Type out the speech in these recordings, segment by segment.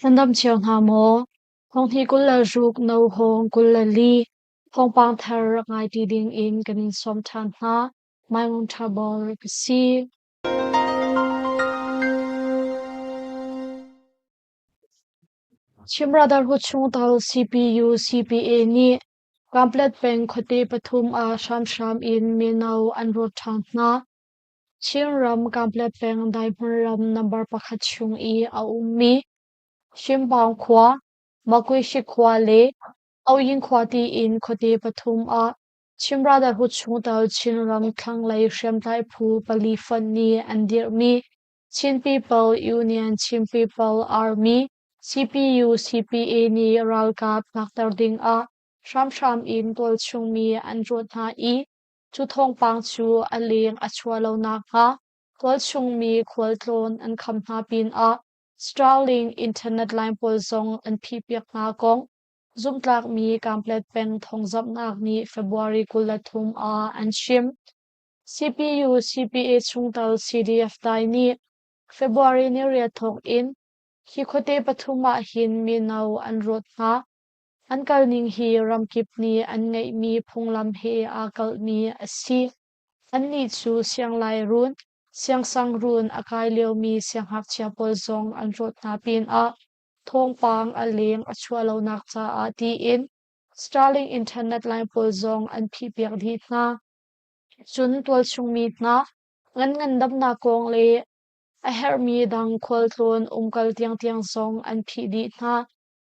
Nan dam cio hna maw? Thonghnih 26 no hawng 24 thawngpang thar rak ngai ti ding in kan in sawm ṭhan hna. Mai Ngun Ṭha Bor ka si. Chin Brotherhood chungtel CPU CPA nih Kanpetlet peng khuate pathum ah hramhram in mino an rawt ṭhan hna. Chinram Kanpetlet peng Daihmun ram number pakhat chung i a ummi Hrimpaung khua, Makuishi khua le Oyin khua tiin khuate pathum ah Chin Brotherhood chungtel Chinram thlanglei hriamtlai phu pali fonh nih an dirhmi Chin People Union Chin People Army CPU-CPA nih ralkap tlakter dingah hramhram in tualchungmi an rawt hna i cu thawngpang cu a leng a chuah lo nakhnga tualchungmi khualtlawn an kham hna pinah Starlink internet line pawl zong an phihpiak hna kong zumhtlakmi Kanpetlet peng thawngzamhnak nih February 23 ah an chim. CPU-CPA chungtel CDF Dai nih February ni riat thawk in hi khuate pathum ah hin mino an rawt hna. An kalning hi ramkip nih an ngeihmi phunglam he aa kalhmi a si. Annih cu sianglairuun, siangsangruun a kai liomi siangngakchia pawl zong an rawt hna pinah thawngpang a leng a chuah lonak caah tiin Starlink internet line pawl zong an phihpiak dih hna. Cun tualchungmi hna an ngandamnak kong le a herhmi dang khualtlawn umkal tiangtiang zong an phih dih hna.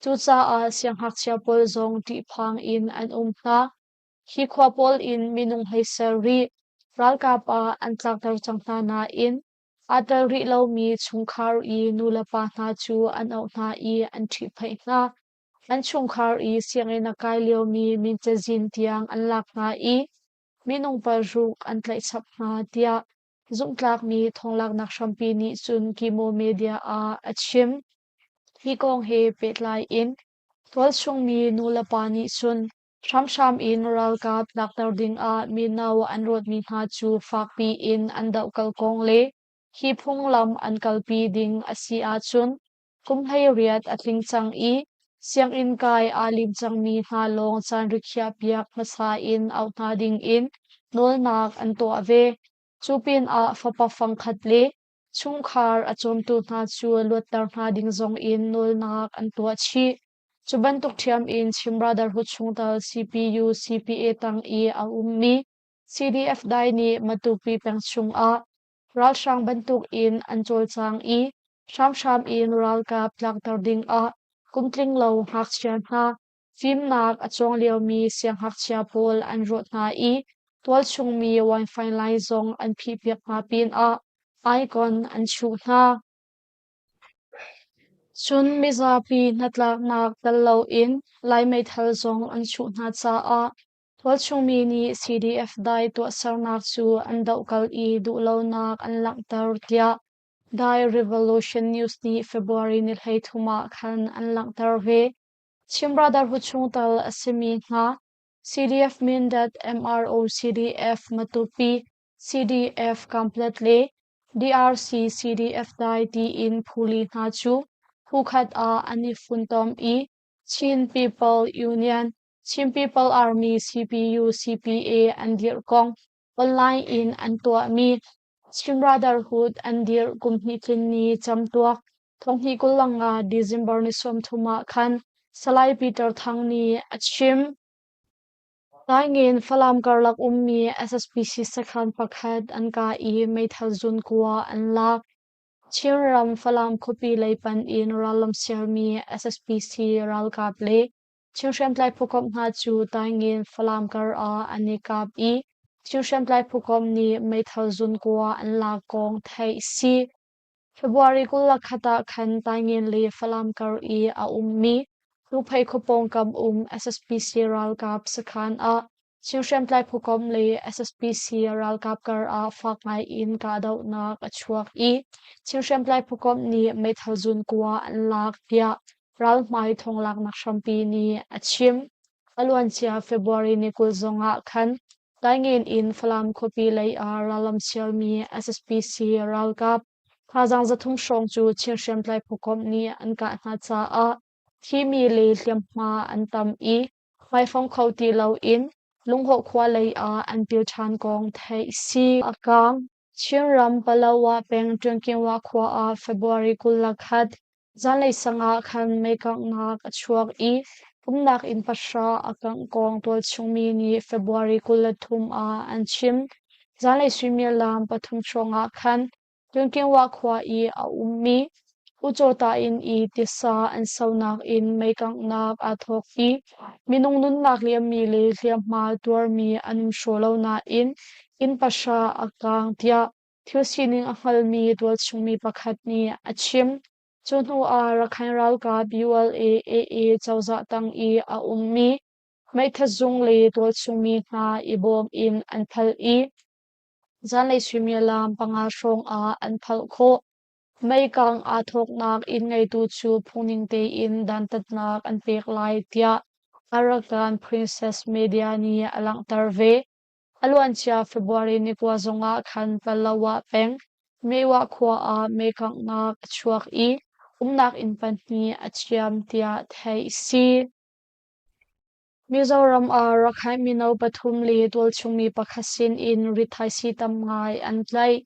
Cucaah siangngakchia pawl zong ṭihphang in an um hna. Hi khua pawl in minung hei ser rih. Ralkap ah an tlakter cang hna nain aa tel rih lomi chungkhar i nulepa hna cu an auh hna i an ṭhihphaih hna. An chungkhar i sianginn a kai liomi min cazin tiang an lak hna i minung paruk an tlaih chap hna tiah zumhtlakmi thawnglaknak hrampi nih cun Kimo Media ah a chim. Hi kong he pehtlai in tualchungmi nulepa nih cun hramhram in ralkap tlakter dingah mino an rawtmi hna cu fakpi in an dohkal kong le hi phunglam an kalpi ding a si ahcun Kum 18 a tling cang i sianginn kai aa lim cangmi hna lawng caan rikhiahpiak hmasa in auh hna dingin nawlnak an tuah ve. Cu pinah fapa fangkhat le chungkhar a cawmtu hna cu luatter hna ding zongin nawlnak an tuah chih. Cu bantuk ṭhiam in Chin Brotherhood chungtel CPU CPA tang i a ummi CDF Dai nih Matupi peng chungah Ralhrang bantukin an cawlcang i hramhram in ralkap tlakter dingah kumtling lo ngakchia hna fimnak a cawng liomi siangngakchia pawl an rawt hna i tualchungmi Wi-Fi line zong an phihpiak hna pinah icon an chuh hna. Cun mizapi hnatlaknak tel loin Lai meithal zong an chuh hna caah Tualchungmi nih CDF dai tuahsernak cu an dohkalh i duhlonak an langhter tiah Dai Revolution News nih February ni 33 ah khan an langhter ve. Chin Brotherhood chungtel a simi hna CDF Mindat, MRO CDF Matupi, CDF Kamplet le DRC CDF Dai tiin phuli hna cu phukhat ah an i funtom i Chin People Union Chin People Army CPU CPA an dirh kong online in an tuahmi Chin Brotherhood an dirh kum hnih tlin ni camtuak thonghnih 25 December ni 30 ah khan Salai Peter Thang nih a chim. Taingen Falam karlak ummi SSPC sakhan pakhat an kah i meithal zun kua an lak. Chinram Falam khuapi lei pan in rallam sialmi SSPC ralkap le Chin hriamtlai phukomh hna cu Taingen Falam kar ah an i kap i Chin hriamtlai phukomh nih meithal zun kua an lak kong theih si. February 21 ah khan Taingen le Falam kar i a ummi Nuphei khua pawngkam um SSPC ralkap sakhan ah Chin hriamtlai phukomh le SSPC ralkap kar ah fak ngai in kahdohnak a chuak i Chin hriamtlai phukomh nih meithal zun kua an lak tiah ralhmai thonglaknak hrampi nih a chim. A luancia February ni 20 zongah khan Taingen in Falam khuapi lei ah rallam sialmi SSPC ralkap. Thazaang 300 hrawng cu Chin hriamtlai phukomh nih an kah hna caah thimi le hliamhma an tam i hmaifong kho ti loin Lunghawh khua lei ah an pil ṭhan kong theih si a kaang. Chinram Palawa peng Ṭuankyinwa khua ah February 21 zanlei sang ah khan meikanghnak a chuak i umnak inn pahra a kangh kong tualchungmi nih February 23 ah an chim. Zanlei suimilam pathum hrawng ah khan Ṭuankyinwa khua i a ummi Ucawta inn i tisa an sonak in meikanghnak aa thawk i minung nunnak liammi le hliamhma tuarmi an um hraw lo nain inn pahra a kaang tiah thil sining a hngalmi tualchungmi pakhat nih a chim. Cu hnu ah Rakhine ralkap ULA-AA cozah tang i a ummi meithat zung le tualchungmi hna i bawm in an phalh i zanlei suimilam panga hrawng ah an phalh khawh. Meikang aa thawknak inn ngeitu cu phungning tein dantatnak an pek lai tiah Arakan Princess Media nih a langhter ve. A luancia February ni kua zongah khan Palawa peng Meiwa khua ah meikanghnak a chuak i umnak inn pahnih a ciam tiah theih a si. Mizoram ah Rakhine mino pathum le tualchungmi pakhat sinin rithaisii tam ngai an tlaih.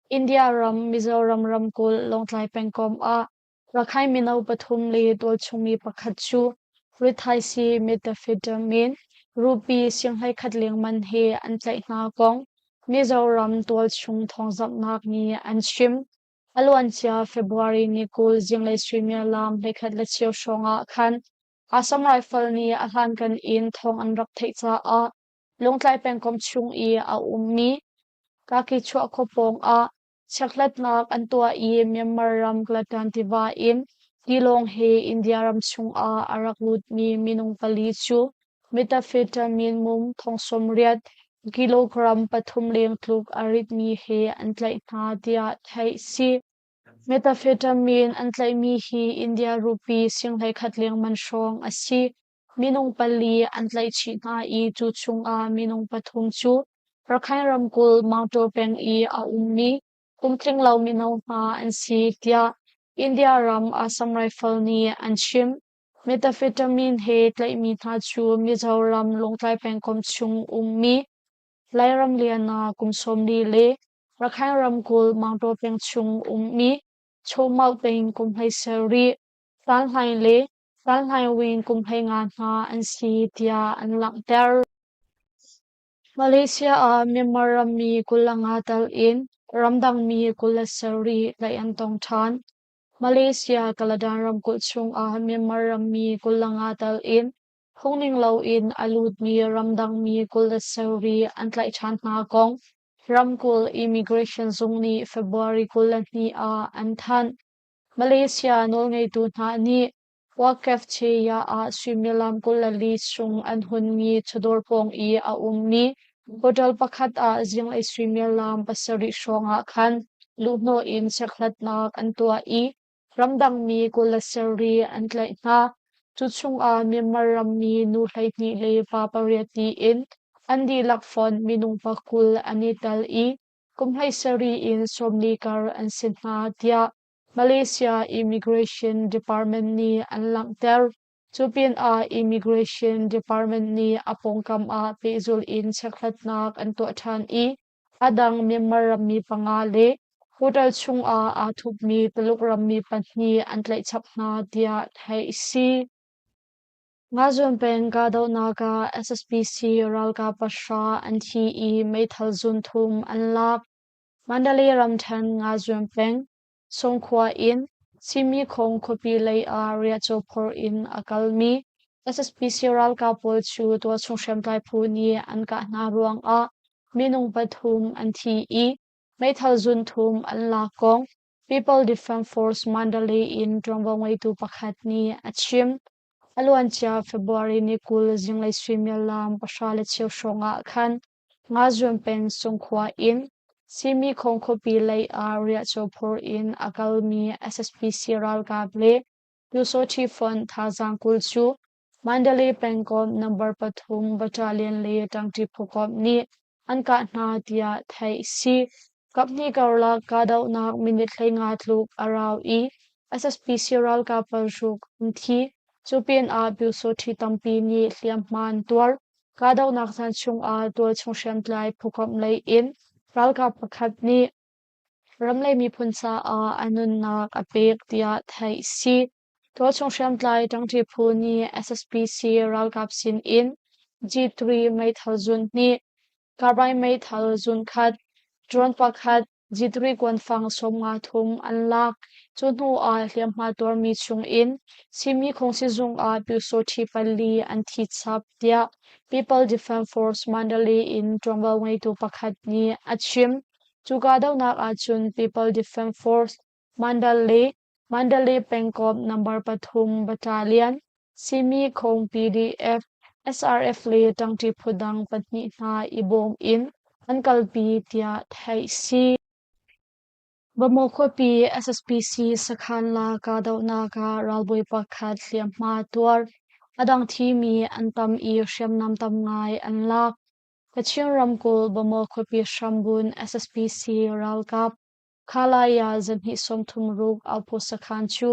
India ram Mizoram ramkulh Lawngtlai pengkomh ah Rakhine mino pathum le tualchungmi pakhat cu rithaisii methamphetamine rupee sing-hleikhat lengman he an tlaih hna kong Mizoram tualchung thawngzamhnak nih an chim. A luancia February ni 20 zinglei suimilam 11:15 hrawng ah khan Assam Rifle nih a hlankan in thawng an rak theih caah Lawngtlai pengkomh chung i a ummi Kakichuah khua pawng ah chekhlatnak an tuah i Myanmar ram Kalatan tiva in tilawng he India ram chungah a rak lutmi minung pali cu methamphetamine mum thong 80 kilogram pathum leng tluk a ritmi he an tlaih hna tiah theih si. Methamphetamine an tlaihmi hi India rupee sing 11 lengman hrawng a si. Minung pali an tlaihchih hna i cu chungah minung pathum cu Rakhine ramkulh Maungtaw peng i a ummi pumtlinglo mino hna an si tiah India ram Assam Rifle nih an chim. Methamphetamine he tlaihmi hna cu Mizoram Lawngtlai pengkomh chung ummi Lairam Liana kum 40 le Rakhine ramkulh Maungtaw peng chung ummi Chawmauh peng kum 17, Tanhlaing le Ralhnaing kum 15 hna an si tiah an langhter. Malaysia ah Myanmar rammi 25 tal in ramdangmi 27 tlaih an tong ṭhan. Malaysia Kaladan ramkulh chungah Myanmar rammi 25 tal in phungning loin a lutmi ramdangmi 27 an tlaih ṭhan hna kong ramkulh immigration zung nih February 22 ah an thanh. Malaysia nawlngeitu hna nih Wakaf Cheya ah suimilam 24 chung an hunmi chawdawr pawng i a ummi hotel pakhat ah zinglei suimilam pasarih hrawngah khan luhhnawh in chekhlatnak an tuah i ramdangmi 27 an tlaih hna. Cu chungah Myanmar rammi nu 12 le pa pariat tiin an dihlak fonh minung pakul an i tel i kum 17 in 40 kar an si hna tiah Malaysia Immigration Department nih an langhter. Cu pinah Immigration Department nih a pawngkam ah pehzulh in chekhlatnak an tuah ṭhan i a dang Myanmar rammi panga le hotel chungah aa thupmi Tuluk rammi pahnih an tlaih chap hna tiah theih a si. Ngazuan peng kahdohnak ah SSPC ralkap pahra an thi i meithal zun thum an lak. Mandalay ramṭhen Ngazuan peng Sungkhua in Simikhong khuapi lei ah riahcaw phor in a kalmi SSPC ralkap pawl cu tualchung hriamtlai phu nih an kah hna ruangah minung pathum an thi i meithal zun thum an lak kong People Defence Force Mandalay in ṭuanvo ngeitu pakhat nih a chim. A luancia February ni 20 zinglei suimilam 10:15 hrawng ah khan Ngazuan peng Sungkhua in Simikhong khuapi lei ah riahcaw phur in a kalmi SSPC ralkap le Pyusawhti Fund thazaang 20 cu Mandalay pengkomh number pathum battalion le ṭangṭi phukomh nih an kah hna tiah theih a si. Kaphnih karlak kahdohnak minute 15 tluk a rau i SSPC ralkap paruk an thi. Cu pinah Pyusawṭhi tampi nih hliamhma an tuar. Kahdohnak caan chungah tualchung hriamtlai phukomh lei in ralkap pakhat nih ram le miphun caah a nunnak a pek tiah theih a si. Tualchung hriamtlai ṭangṭi phu nih SSPC ralkap sin in G3 meithal zun hnih, carbine meithal zun khat, drone pakhat, G3 kuanfang 53 an lak. Cu hnu ah hliamhma tuarmi chung in Simi Khawngsizung ah Pyusawṭhi pali an thi chap tiah People Defense Force Mandalay in ṭuanvo ngeitu pakhat nih a chim. Cu kahdohnak ahcun People Defense Force Mandalay, Mandalay pengkomh number 3 Battalion, Simi Khong PDF, SRF le ṭangṭi phu dang pahnih hna i bawm in an kalpi tiah theih si. Bamaw khuapi SSPC sakhan la kahdohnak ah ralbawi pakhat hliamhma tuar. A dang thimi an tam i hriamnam tam ngai an lak. Kachin ramkulh Bamaw khuapi hrambun SSPC ralkap Khalaya zahnih 36 outpost sakhan cu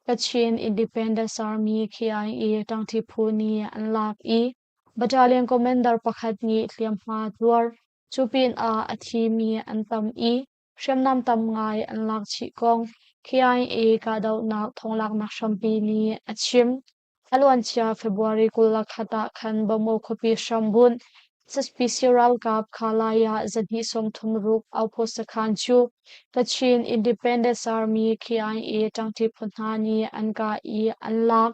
Kachin Independence Army KIA ṭangṭi phu nih an lak i battalion commander pakhat nih hliamhma tuar. Cu pinah a thimi an tam i hriamnam tam ngai an lak chih kong KIA kahdohnak thonglaknak hrampi nih a chim. A luancia February 21 ah khan Bamaw khuapi hrambunh SSPC ralkap Khalaya zahnih 36 outpost sakhan cu Kachin Independence Army KIA ṭangṭi phu hna nih an kah i an lak.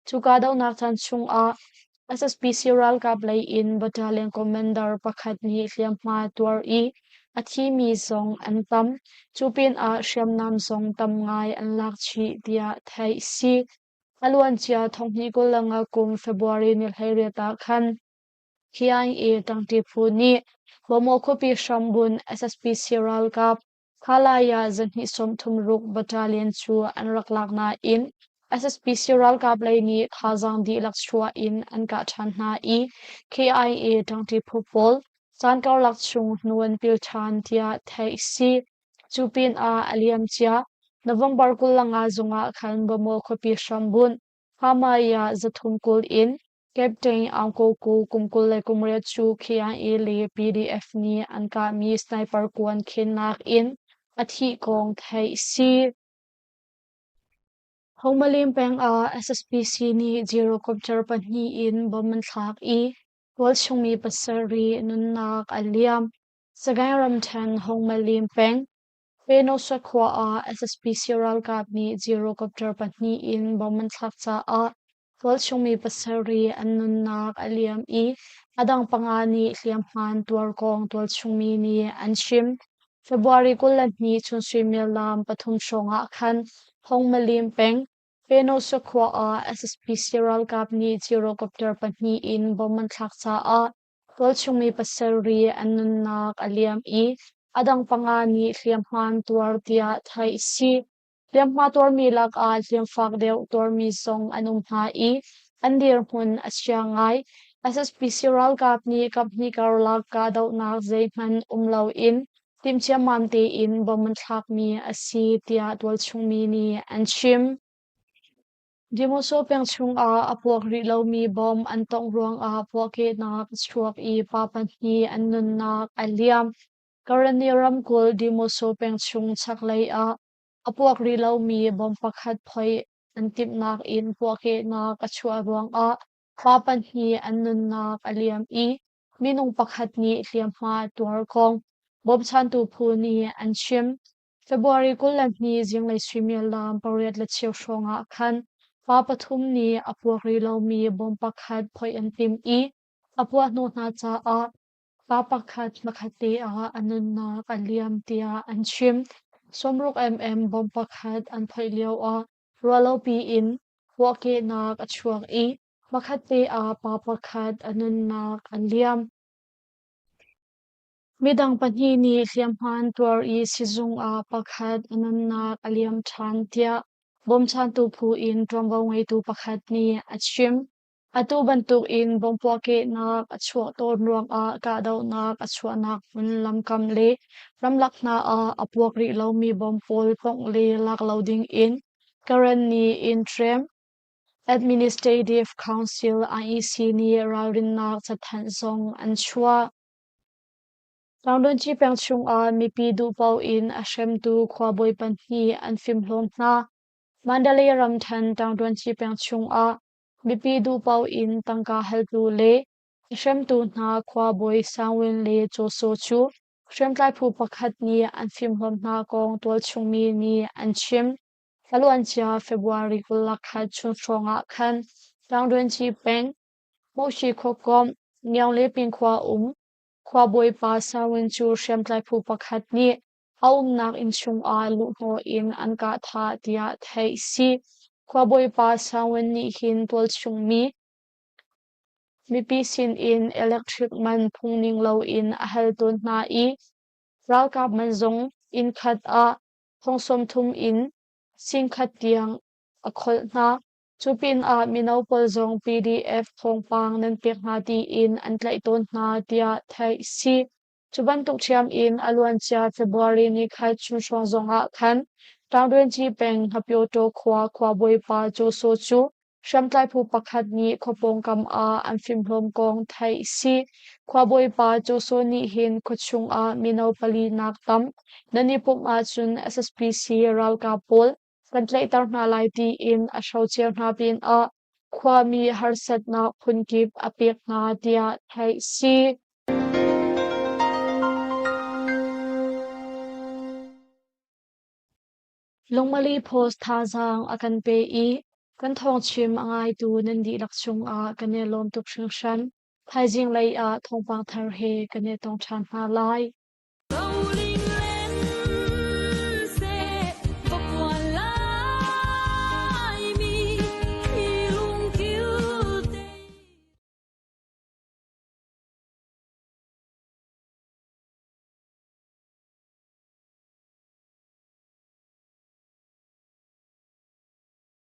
Cu kahdohnak caan chungah SSPC ralkap lei in battalion commander pakhat nih hliamhma tuar i a thimi zong an tam. Cu pinah hriamnam zong tam ngai an lak chih tiah theih a si. A luancia thonghnih 25 kum February ni 18 ah khan KIA ṭangṭi phu nih Bawmaw khuapi hrambunh SSPC ralkap Khalaya zahnih 36 Battalion cu an rak lak nain SSPC ralkap lei nih thazaang dihlak chuah in an kah ṭhan hna i KIA ṭangṭi phu pawl caan karlak chung hnu an pil ṭhan tiah theih a si. Cu pinah a liamcia November 25 zungah khan Bamaw khuapi hrambunh Hamaya 320 in Captain Aung Ko Ko kum 28 cu KIA le PDF nih an kahmi sniper kuan khennak in a thih kong theih a si. Homalin peng ah SSPC nih gyrocopter pahnih in bomb an thlak i tualchungmi pasarih nunnak a liam. Sagaing ramṭhen Hongmalin peng, Penosa khua ah SSPC ralkap nih gyrocopter pahnih in bomb an thlak caah tualchungmi pasarih an nunnak a liam i a dang panga nih hliamhma an tuar kong tualchungmi nih an chim. February 22 chun suimilam 3 hrawng ah khan Hongmalin peng, Penosa khua ah SSPC ralkap nih gyrocopter pahnih in bomb an thlak caah Tualchungmi pasarih an nunnak a liam i a dang panga nih hliamhma an tuar tiah theih a si. Hliamhma tuarmi lakah hliamfak deuh tuarmi zong an um hna i an dirhmun a chia ngai. SSPC ralkap nih kaphnih karlak kahdohnak zeihmanh um loin timhciammam tein bomb an thlakmi a si tiah tualchungmi nih an chim. Demoso peng chungah a puak rih lomi bomb an tongh ruangah puahkehnak a chuak i pa pahnih an nunnak a liam. Karenni ramkulh Demoso peng chung chaklei ah a puak rih lomi bomb pakhat phoih an timhnak in puahkehnak a chuah ruangah pa pahnih an nunnak a liam i minung pakhat nih hliamhma a tuar kong bawmchantu phu nih an chim. February 22 zinglei suimilam 8:15 hrawng ah khan pa pathum nih a puak rih lomi bomb pakhat phoih an timh i a puah hnawh hna caah pa pakhat hmakhatte ah a nunnak a liam tiah an chim. 60 mm bomb pakhat an phoih lioah ruahlopi in puahkehnak a chuak i hmakhatte ah pa pakhat a nunnak a liam. Midang pahnih nih hliamhma an tuar i sizung ah pakhat a nunnak a liam ṭhan tiah bawmchantu phu in ṭuanvo ngeitu pakhat nih a chim. Atu bantukin bomb puahkehnak a chuah tawn ruangah kahdohnak a chuahnak hmun lamkam le ramlak hna ah a puak rih lomi bomb pawl phongh le lak lo dingin Karenni Interim Administrative Council IEC nih ralrinnak cathanh zong an chuah. Tlangdonci peng chungah mipi duhpaoh in a hremtu khuabawi pahnih an fimhlawm hna. Mandalay ramṭhen Tlangdonci peng chungah mipi duhpaoh in tangka haltu le a hremtu hna khuabawi Sangwin le Caw Saw cu hriamtlai phu pakhat nih an fimhlawm hna kong tualchung mi nih an chim. A luancia February 21 chun hrawng ah khan Tlangdonci peng Moshi khuakomh Ngiang le Ping khua um Khuabawi pa Sawin cu hriamtlai phu pakhat nih a umnak innchung ah luhhnawh in an kah thah tiah theih a si. Khuabawi pa Sawin nih hin tualchung mi mipi sinin electric man phungning loin a hal tawn hna i ralkap man zong inn khat ah thong 30 in 10,000 tiang a kholh hna. Cu pinah mino pawl zong PDF thawngpang nan pek hna tiin an tlaih tawn hna tiah theih a si. Cu bantuk ṭhiam in a luancia February ni khat chun hrawng zongah khan Taungdwenci peng Hngapyawtaw khua khuabawipa Caw Saw cu hriamtlai phu pakhat nih khua pawngkam ah an fimhlawm kong theih a si. Khuabawipa Caw Saw nih hin khuachung ah mino pali nak tam nan i pumh ahcun SSPC ralkap pawl kan tlaihter hna lai tiin a hrocer hna pinah khuami harsatnak phunkip a pek hna tiah theih si. Lungmali Post thazaang a kan pe i kan thawngchim a ngaitu nan dihlak cungah kan i lawm tuk hringhran. Thaizing lei ah thawngpang thar he kan i tong ṭhan hna lai.